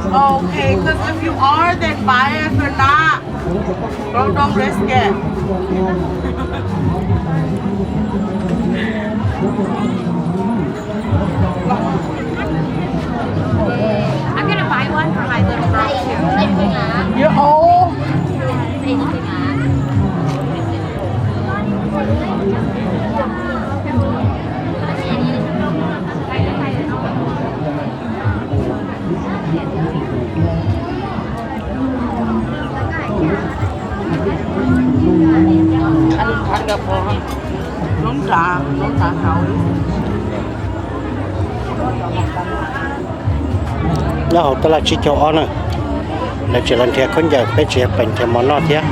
Okay, because if you are, then buy. If you're not, don't, don't risk it. I'm gonna buy one for my little girl too. You're old. Nyob hauv tab laj tsib caug ob na, lawv tseem los nrhiav khaub ncaws, peb tseem yuav peem nrhiav mov noj thiab.